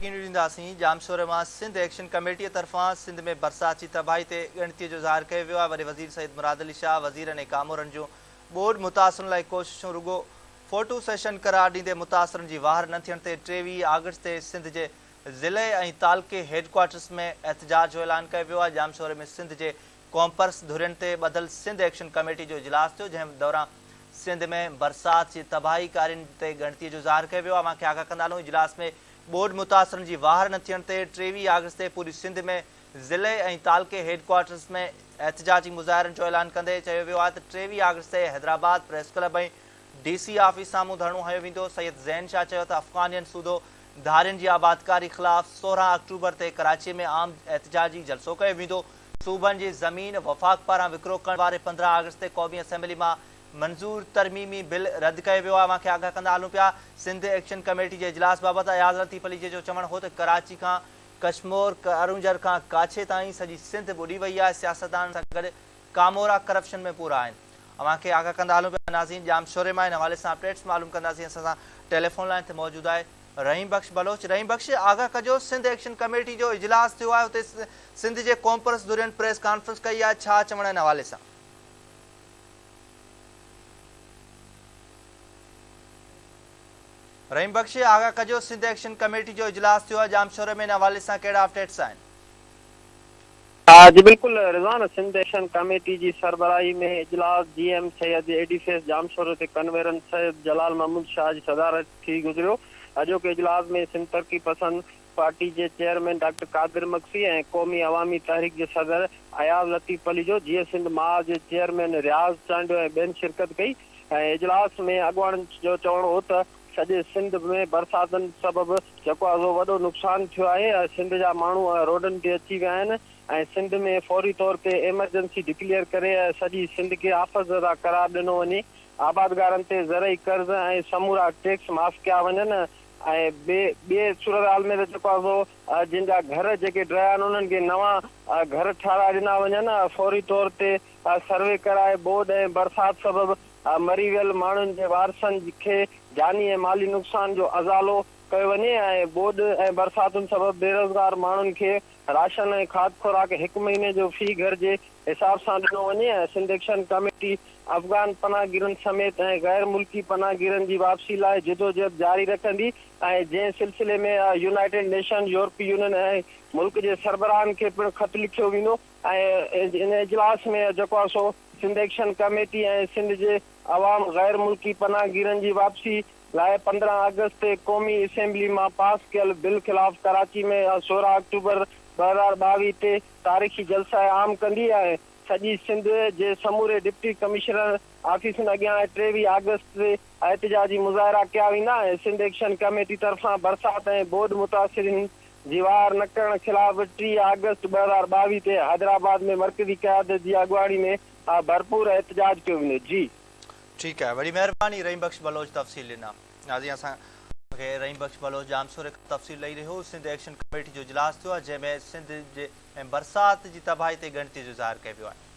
ڏينداسين، ڄامشوري مان سنڌ ايڪشن ڪميٽيء طرفان سنڌ ۾ برسات جي تباهي تي ڳڻتيء جو اظهار ڪيو ويو آهي، وڏي وزير سيد مراد علي شاهه، وزيرن ۽ ڪامورن جون ٻوڏ متاثرن لاء ڪوششون رڳو فوٽو سيشن قرار ڏيندي متاثرن جي واهر نه ٿيڻ تي 23 آگسٽ تي سنڌ جي ضلعي ۽ تعلقي هيڊ ڪوارٽرز ۾ احتجاج جو اعلان ڪيو ويو آهي، ڄامشوري ۾ سنڌ جي قومپرست ڌرين تي ٻڌل سنڌ ايڪشن ڪميٽي جو اجلاس ٿيو، جنهن دوران سنڌ ۾ برسات جي تباهي ڪارين تي ڳڻتي جو اظهار ڪيو ويو. اوهان کي آگاهه ڪندا هلون اجلاس ۾ ٻوڏ متاثرن جي واهر نه ٿيڻ تي 23 آگسٽ تي پوري سنڌ ۾ ضلعي ۽ تعلقي هيڊ ڪوارٽرز ۾ احتجاجي مظاهرن جو اعلان ڪندي چيو ويو آهي ته 23 آگسٽ تي Hyderabad press club ۽ D C office سامهون ڌرڻو هنيو ويندو. سيد زين شاهه چيو ته افغانين سوڌو ڌارين جي آبادڪاري خلاف 16 آڪٽوبر تي ڪراچي ۾ عام احتجاجي جلسو ڪيو ويندو. صوبن جي زمين وفاق پاران وڪرو ڪرڻ واري 15 آگسٽ تي قومي اسيمبلي مان منظور ترميمي بل رد ڪيو ويو آهي. اوهان کي آگاهه ڪندا هلون پيا سنڌ ايڪشن ڪميٽي جي اجلاس بابت اياز لطيف پليجي جو چوڻ هو ته ڪراچي کان ڪشمور، ڪارونجهر کان ڪاڇي تائين سڄي سنڌ ٻڏي وئي آهي، سياستدانن سان گڏ ڪامورا ڪرپشن ۾ پورا آهن. اوهان کي آگاهه ڪندا هلون پيا ناظرين ڄامشوري مان ان حوالي سان اپڊيٽس معلوم ڪنداسين اسان سان ٽيليفون لائين تي موجود آهي رحيم بخش بلوچ رحيم بخش آگاهه ڪجو سنڌ ايڪشن ڪميٽي جو اجلاس ٿيو آهي اتي سنڌ جي قومپرست ڌرين پريس ڪانفرنس ڪئي آهي ڇا چوڻ ان حوالي سان. رحيم بخش آگاهه ڪجو سنڌ ايڪشن ڪميٽي جو اجلاس ٿيو آهي ڄامشوري ۾ ان حوالي سان ڪهڙا اپڊيٽس آهن. جي بلڪل رضوان سنڌ ايڪشن ڪميٽي جي سربراهي ۾ اجلاس جي ايم سيد جي ايڊيفيس ڄامشوري تي ڪنويرن سيد جلال محمود شاهه جي صدارت ٿي گذريو. اڄوڪي اجلاس ۾ سنڌ ترقي پسند پارٽي جي چيئرمين ڊاڪٽر قادر مگسي ۽ قومي عوامي تحريڪ جي صدر اياز لطيف پليجو، جيئي سنڌ محاذ جي چيئرمين رياض چانڊيو ۽ ٻين شرڪت ڪئي ۽ اجلاس ۾ اڳواڻن جو چوڻ هو ته سڄي سنڌ ۾ برساتن سبب جيڪو آهي سو وڏو نقصان ٿيو آهي ۽ سنڌ جا ماڻهو روڊن تي اچي ويا آهن ۽ سنڌ ۾ فوري طور تي ايمرجنسي ڊڪليئر ڪري ۽ سڄي سنڌ کي آفت زده قرار ڏنو وڃي، آبادگارن تي زرعي قرض ۽ سمورا ٽيڪس معاف ڪيا وڃن ۽ ٻي صورتحال ۾ ته جيڪو آهي سو جن جا گهر جيڪي ڊهيا آهن انهن کي نوان گهر ٺهرائي ڏنا وڃن، فوري طور تي سروي ڪرائي ٻوڏ ۽ برسات سبب مري ويل ماڻهن جي وارثن کي جاني ۽ مالي نقصان جو ازالو ڪيو وڃي ۽ ٻوڏ ۽ برساتن سبب بيروزگار ماڻهن کي راشن ۽ کاڌ خوراڪ هڪ مهيني جو في گهر جي حساب سان ڏنو وڃي ۽ سنڌ ايڪشن ڪميٽي افغان پناهگيرن سميت ۽ غير ملڪي پناهگيرن جي واپسي لاء جدوجهد جاري رکندي ۽ جنهن سلسلي ۾ يونائيٽيڊ نيشن، يورپي يونين ۽ ملڪ جي سربراهن کي پڻ خط لکيو ويندو. ۽ ان اجلاس ۾ جيڪو آهي سو سنڌ ايڪشن ڪميٽي ۽ سنڌ جي عوام غير ملڪي پناهگيرن جي واپسي لاء 15 آگسٽ تي قومي اسيمبلي مان پاس ڪيل بل خلاف ڪراچي ۾ 16 آڪٽوبر 2022 تي تاريخي جلسه عام ڪندي ۽ سڄي سنڌ جي سموري ڊپٽي ڪمشنر آفيسن اڳيان 23 آگسٽ تي احتجاجي مظاهرا ڪيا ويندا ۽ سنڌ ايڪشن ڪميٽي طرفان برسات ۽ ٻوڏ متاثرين جي واهر نه ڪرڻ خلاف 30 آگسٽ 2022 تي حيدرآباد ۾ مرڪزي قيادت جي اڳواڻي ۾ ڀرپور احتجاج ڪيو ويندو. جي. ٺيڪ آهي وڏي مهرباني رحيم بخش بلوچ تفصيل ڏنا. ناظرين اسان کي رحيم بخش بلوچ ڄامشوري کان تفصيل ڏئي رهيو هو سنڌ ايڪشن ڪميٽي جو اجلاس ٿيو آهي جنهن ۾ سنڌ جي ۽ برسات جي تباهي تي ڳڻتي جو اظهار ڪيو ويو آهي.